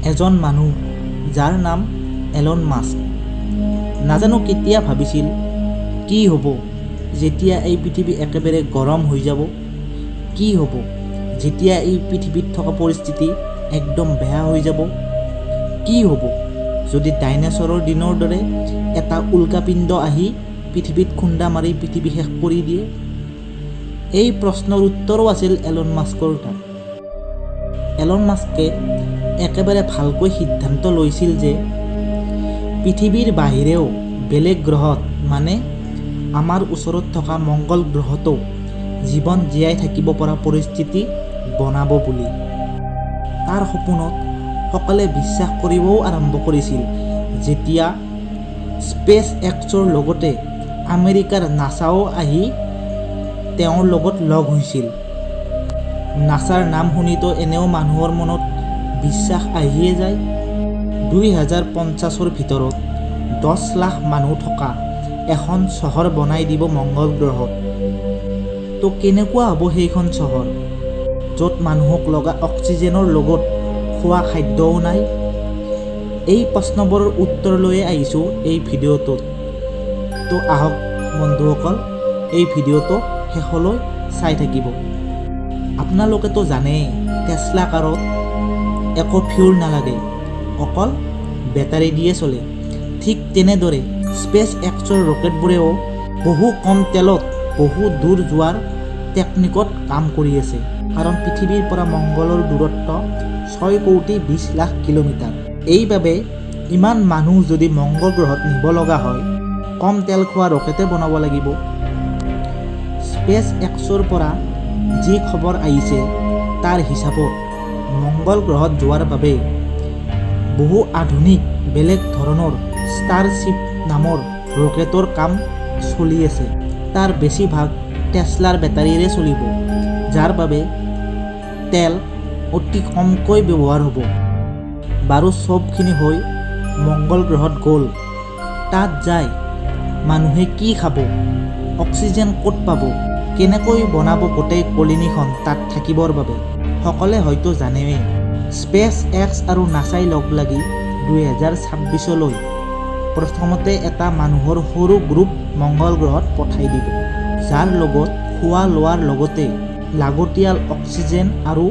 এজন মানুহ, যাৰ নাম এলন মাস্ক। নাজানো কেতিয়া ভাবিছিল, কি হ'ব যেতিয়া এই পৃথিৱী একেবাৰে গৰম হৈ যাব, কি হ'ব যেতিয়া এই পৃথিৱীত থকা পৰিস্থিতি একদম বেয়া হৈ যাব, কি হ'ব যদি ডাইনাছৰৰ দিনৰ দৰে এটা উল্কাপিণ্ড আহি পৃথিৱীত খুন্দা মাৰি পৃথিৱী শেষ কৰি দিয়ে। এই প্ৰশ্নৰ উত্তৰো আছিল এলন মাস্কৰ তাত। এলন মাস্কে একেবাৰে ভালকৈ সিদ্ধান্ত লৈছিল যে পৃথিৱীৰ বাহিৰেও বেলেগ গ্ৰহত, মানে আমাৰ ওচৰত থকা মংগল গ্ৰহতো জীৱন জীয়াই থাকিব পৰা পৰিস্থিতি বনাব বুলি। তাৰ সপোনত সকলোৱে বিশ্বাস কৰিবও আৰম্ভ কৰিছিল, যেতিয়া স্পেচ এক্সৰ লগতে আমেৰিকাৰ নাছাও আহি তেওঁৰ লগত লগ হৈছিল। নাছাৰ নাম শুনিতো এনেও মানুহৰ মনত বিশ্বাস আহিয়ে যায়। 2050ৰ ভিতৰত 10 লাখ মানুহ থকা এখন চহৰ বনাই দিব মংগল গ্ৰহত। তো কেনেকুৱা হ'ব সেইখন চহৰ, য'ত মানুহক লগা অক্সিজেনৰ লগত খোৱা খাদ্যও নাই? এই প্ৰশ্নবোৰৰ উত্তৰ লৈয়ে আহিছোঁ এই ভিডিঅ'টোত। তো আহক বন্ধুসকল, এই ভিডিঅ'টো শেষলৈ চাই থাকিব। আপোনালোকেতো জানেই, টেছলা কাৰত একো ফিউল নালাগে, অকল বেটাৰী দিয়ে চলে। ঠিক তেনেদৰে স্পেচ এক্সৰ ৰকেটবোৰেও বহু কম তেলত বহু দূৰ যোৱাৰ টেকনিকত কাম কৰি আছে। কাৰণ পৃথিৱীৰ পৰা মংগলৰ দূৰত্ব 6 কোটি 20 লাখ কিলোমিটাৰ। এইবাবে ইমান মানুহ যদি মংগল গ্ৰহত নিব লগা হয়, কম তেল খোৱা ৰকেটে বনাব লাগিব। স্পেচ এক্সৰ পৰা যি খবৰ আহিছে, তাৰ হিচাপত মংগল গ্ৰহত যোৱাৰ বাবে বহু আধুনিক বেলেগ ধৰণৰ ষ্টাৰশ্বিপ নামৰ ৰকেটৰ কাম চলি আছে। তাৰ বেছিভাগ টেছলাৰ বেটাৰীৰে চলিব, যাৰ বাবে তেল অতি কমকৈ ব্যৱহাৰ হ'ব। বাৰু, চবখিনি হৈ মংগল গ্ৰহত গ'ল, তাত যাই মানুহে কি খাব, অক্সিজেন ক'ত পাব, কেনেকৈ বনাব গোটেই কলনীখন তাত থাকিবৰ বাবে? সকলোৱে হয়তো জানেই, স্পেচ এক্স আৰু নাছাই লগ লাগি 2026লৈ প্ৰথমতে এটা মানুহৰ সৰু গ্ৰুপ মংগল গ্ৰহত পঠাই দিব, যাৰ লগত খোৱা লোৱাৰ লগতে লাগতিয়াল অক্সিজেন আৰু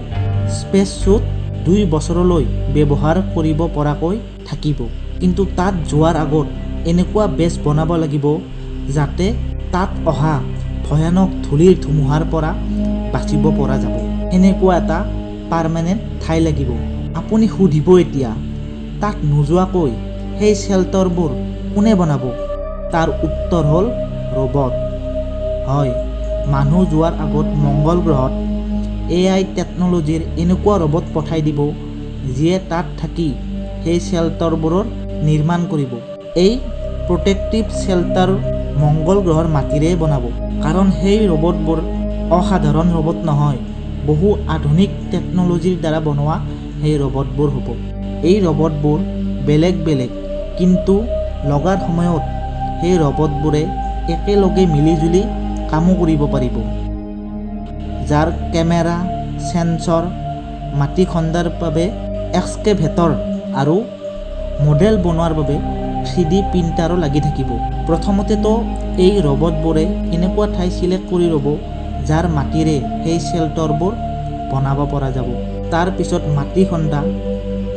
স্পেচ চ্যুট 2 বছৰলৈ ব্যৱহাৰ কৰিব পৰাকৈ থাকিব। কিন্তু তাত যোৱাৰ আগত এনেকুৱা বেছ বনাব লাগিব, যাতে তাত অহা ভয়ানক ধূলিৰ ধুমুহাৰ পৰা বাচিব পৰা যাব। সেনেকুৱা এটা পাৰ্মানেণ্ট ঠাই লাগিব। আপুনি সুধিব, এতিয়া তাত নোযোৱাকৈ সেই শ্বেল্টাৰবোৰ কোনে বনাব? তাৰ উত্তৰ হ'ল ৰবট। হয়, মানুহ যোৱাৰ আগত মংগল গ্ৰহত এআই টেকন'লজিৰ এনেকুৱা ৰবট পঠাই দিব, যিয়ে তাত থাকি সেই শ্বেল্টাৰবোৰৰ নিৰ্মাণ কৰিব। এই প্ৰটেক্টিভ শ্বেল্টাৰ মংগল গ্ৰহৰ মাটিৰে বনাব। কাৰণ সেই ৰবটবোৰ অসাধাৰণ ৰবট নহয়, বহু আধুনিক টেকন'লজিৰ দ্বাৰা বনোৱা সেই ৰবটবোৰ হ'ব। এই ৰবটবোৰ বেলেগ বেলেগ, কিন্তু লগাৰ সময়ত সেই ৰবটবোৰে একেলগে মিলিজুলি কামো কৰিব পাৰিব, যাৰ কেমেৰা, চেন্সৰ, মাটি খন্দাৰ বাবে এক্সকেভেটৰ আৰু মডেল বনোৱাৰ বাবে 3D প্ৰিণ্টাৰো লাগি থাকিব। প্ৰথমতেতো এই ৰবটবোৰে এনেকুৱা ঠাই চিলেক্ট কৰি ল'ব, যাৰ মাটিৰে সেই শ্বেল্টাৰবোৰ বনাব পৰা যাব। তাৰ পিছত মাটি খন্দা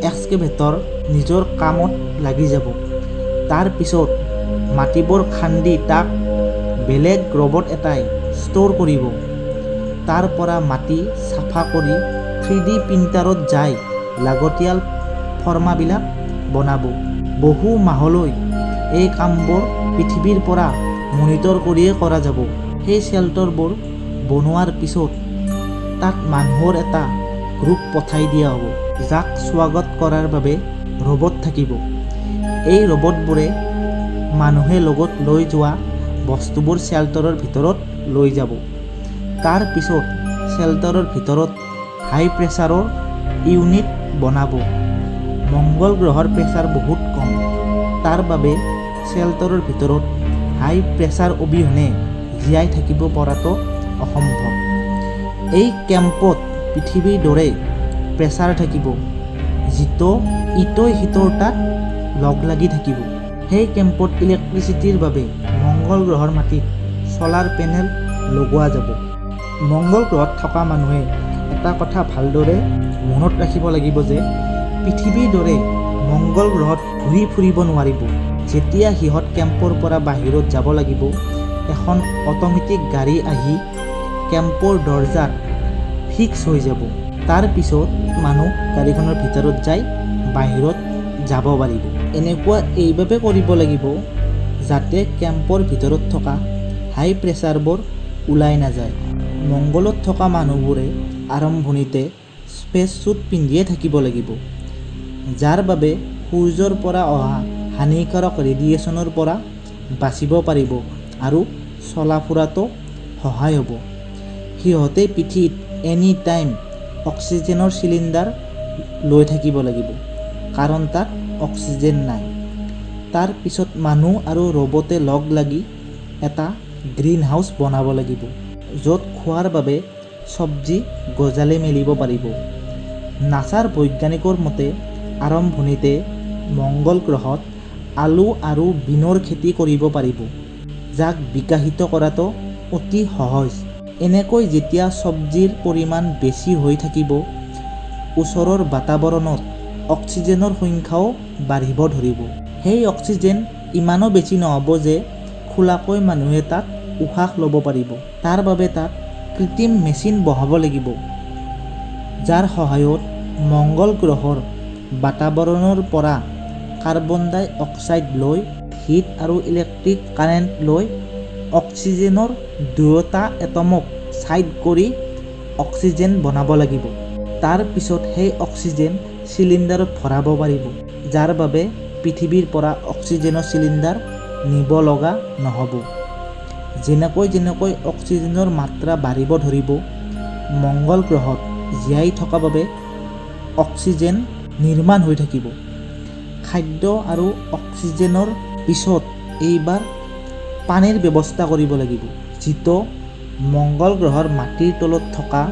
এক্সকেভেটৰ নিজৰ কামত লাগি যাব। তাৰ পিছত মাটিবোৰ খান্দি তাক বেলেগ ৰবট এটাই ষ্ট'ৰ কৰিব। তাৰ পৰা মাটি চাফা কৰি 3D প্ৰিণ্টাৰত যাই লাগতিয়াল ফৰ্মাবিলাক বনাব। বহু মাহলৈ এই কামবোৰ পৃথিৱীৰ পৰা মনিটৰ কৰিয়ে কৰা যাব। সেই শ্বেল্টাৰবোৰ বনোৱাৰ পিছত তাত মানুহৰ এটা গ্ৰুপ পঠাই দিয়া হ'ব, যাক স্বাগত কৰাৰ বাবে ৰবট থাকিব। এই ৰবটবোৰে মানুহে লগত লৈ যোৱা বস্তুবোৰ শ্বেল্টাৰৰ ভিতৰত লৈ যাব। তাৰ পিছত শ্বেল্টাৰৰ ভিতৰত হাই প্ৰেছাৰৰ ইউনিট বনাব। মংগল গ্ৰহৰ প্ৰেছাৰ বহুত কম। তাৰ বাবে শ্বেল্টাৰৰ ভিতৰত হাই প্ৰেছাৰ অবিহনে জীয়াই থাকিব পৰাটো অসম্ভৱ। এই কেম্পত পৃথিৱীৰ দৰে প্ৰেছাৰ থাকিব, যিটো ইটোই সিটোৰ তাত লগ লাগি থাকিব। সেই কেম্পত ইলেক্ট্ৰিচিটিৰ বাবে মংগল গ্ৰহৰ মাটিত ছ'লাৰ পেনেল লগোৱা যাব। মংগল গ্ৰহত থকা মানুহে এটা কথা ভালদৰে মনত ৰাখিব লাগিব যে পৃথিৱীৰ দৰে মংগল গ্ৰহত ঘূৰি ফুৰিব নোৱাৰিব। যেতিয়া সিহঁত কেম্পৰ পৰা বাহিৰত যাব লাগিব, এখন অট'মেটিক গাড়ী আহি কেম্পৰ দৰ্জাত ফিক্স হৈ যাব। তাৰ পিছত মানুহ গাড়ীখনৰ ভিতৰত যাই বাহিৰত যাব পাৰিব। এনেকুৱা এইবাবে কৰিব লাগিব যাতে কেম্পৰ ভিতৰত থকা হাই প্ৰেছাৰবোৰ ওলাই নাযায়। মংগলত থকা মানুহবোৰে আৰম্ভণিতে স্পেচ ছুট পিন্ধিয়ে থাকিব লাগিব, যাৰ বাবে সূৰ্যৰ পৰা অহা হানিকাৰক ৰেডিয়েশ্যনৰ পৰা বাচিব পাৰিব আৰু চলা ফুৰাতো সহায় হ'ব। সিহঁতে পিঠিত এনি টাইম অক্সিজেনৰ চিলিণ্ডাৰ লৈ থাকিব লাগিব, কাৰণ তাত অক্সিজেন নাই। তাৰ পিছত মানুহ আৰু ৰবটে লগ লাগি এটা গ্ৰীণ হাউচ বনাব লাগিব, য'ত খোৱাৰ বাবে চব্জি গজালি মেলিব পাৰিব। নাছাৰ বৈজ্ঞানিকৰ মতে আৰম্ভণিতে মংগল গ্ৰহত আলু আৰু বীনৰ খেতি কৰিব পাৰিব, যাক বিকশিত কৰাটো অতি সহজ। এনেকৈ যেতিয়া চব্জিৰ পৰিমাণ বেছি হৈ থাকিব, ওচৰৰ বাতাবৰণত অক্সিজেনৰ সংখ্যাও বাঢ়িব ধৰিব। সেই অক্সিজেন ইমানো বেছি নহ'ব যে খোলাকৈ মানুহে তাত উশাহ ল'ব পাৰিব। তাৰ বাবে তাত কৃত্ৰিম মেচিন বহাব লাগিব, যাৰ সহায়ত মংগল গ্ৰহৰ বাতাবৰণৰ পৰা কাৰ্বন ডাই অক্সাইড লৈ হিট আৰু ইলেক্ট্ৰিক কাৰেণ্ট লৈ অক্সিজেনৰ দুয়োটা এটমক ছাইড কৰি অক্সিজেন বনাব লাগিব। তাৰ পিছত সেই অক্সিজেন চিলিণ্ডাৰত ভৰাব পাৰিব, যাৰ বাবে পৃথিৱীৰ পৰা অক্সিজেনৰ চিলিণ্ডাৰ নিব লগা নহ'ব। যেনেকৈ যেনেকৈ অক্সিজেনৰ মাত্ৰা বাঢ়িব ধৰিব, মংগল গ্ৰহত জীয়াই থকা বাবে অক্সিজেন নিৰ্মাণ হৈ থাকিব। খাদ্য আৰু অক্সিজেনৰ পিছত এইবাৰ পানীৰ ব্যৱস্থা কৰিব লাগিব, যিটো মংগল গ্ৰহৰ মাটিৰ তলত থকা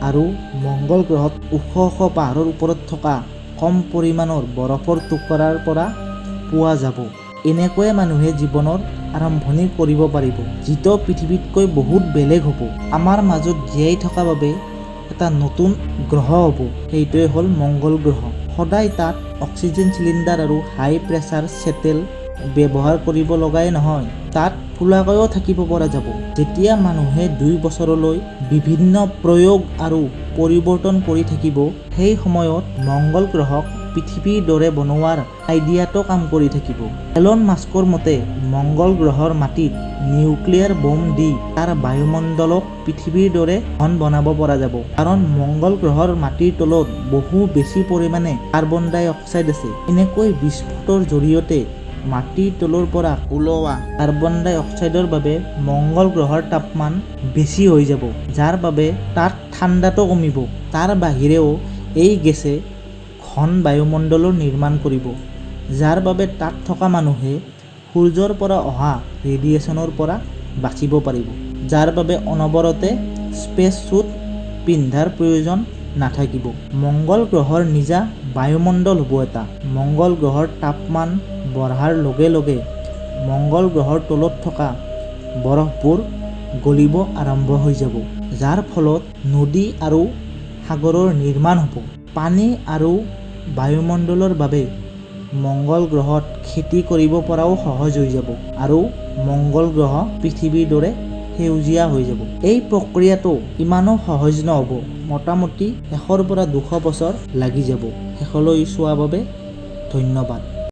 আৰু মংগল গ্ৰহত ওখ ওখ পাহাৰৰ ওপৰত থকা কম পৰিমাণৰ বৰফৰ টুকুৰাৰ পৰা পোৱা যাব। এনেকৈয়ে মানুহে জীৱনৰ আৰম্ভণি কৰিব পাৰিব, যিটো পৃথিৱীতকৈ বহুত বেলেগ হ'ব। আমাৰ মাজত জীয়াই থকা বাবে এটা নতুন গ্ৰহ হ'ব, সেইটোৱে হ'ল মংগল গ্ৰহ। সদায় তাত অক্সিজেন চিলিণ্ডাৰ আৰু হাই প্ৰেছাৰ চেটেল ব্যৱহাৰ কৰিব লগাই নহয়, তাত খোলাকৈও থাকিব পৰা যাব। যেতিয়া মানুহে 2 বছৰলৈ বিভিন্ন প্ৰয়োগ আৰু পৰিৱৰ্তন কৰি থাকিব, সেই সময়ত মংগল গ্ৰহক পৃথিৱীৰ দৰে বনোৱাৰ আইডিয়াটো কাম কৰি থাকিব। এলন মাস্কৰ মতে মংগল গ্ৰহৰ মাটিত নিউক্লিয়াৰ বম দি তাৰ বায়ুমণ্ডলক পৃথিৱীৰ দৰে ঘন বনাব পৰা যাব, কাৰণ মংগল গ্ৰহৰ মাটিৰ তলত বহু বেছি পৰিমাণে কাৰ্বন ডাই অক্সাইড আছে। এনেকৈ বিস্ফোটৰ জৰিয়তে মাটিৰ তলৰ পৰা ওলোৱা কাৰ্বন ডাই অক্সাইডৰ বাবে মংগল গ্ৰহৰ তাপমান বেছি হৈ যাব, যাৰ বাবে তাত ঠাণ্ডাটো কমিব। তাৰ বাহিৰেও এই গেছে ঘন বায়ুমণ্ডলৰ নিৰ্মাণ কৰিব, যাৰ বাবে তাত থকা মানুহে সূৰ্যৰ পৰা অহা ৰেডিয়েশ্যনৰ পৰা বাচিব পাৰিব, যাৰ বাবে অনবৰতে স্পেচ ছুট পিন্ধাৰ প্ৰয়োজন নাথাকিব। মংগল গ্ৰহৰ নিজা বায়ুমণ্ডল হ'ব এটা। মংগল গ্ৰহৰ তাপমান বঢ়াৰ লগে লগে মংগল গ্ৰহৰ তলত থকা বৰফবোৰ গলিব আৰম্ভ হৈ যাব, যাৰ ফলত নদী আৰু সাগৰৰ নিৰ্মাণ হ'ব। পানী আৰু বায়ুমণ্ডলৰ বাবে মংগল গ্ৰহত খেতি কৰিব পৰাও সহজ হৈ যাব আৰু মংগল গ্ৰহ পৃথিৱীৰ দৰে সেউজীয়া হৈ যাব। এই প্ৰক্ৰিয়াটো ইমানো সহজ নহ'ব, মোটামুটি 100ৰ পৰা 200 বছৰ লাগি যাব। শেষলৈ চোৱাৰ বাবে ধন্যবাদ।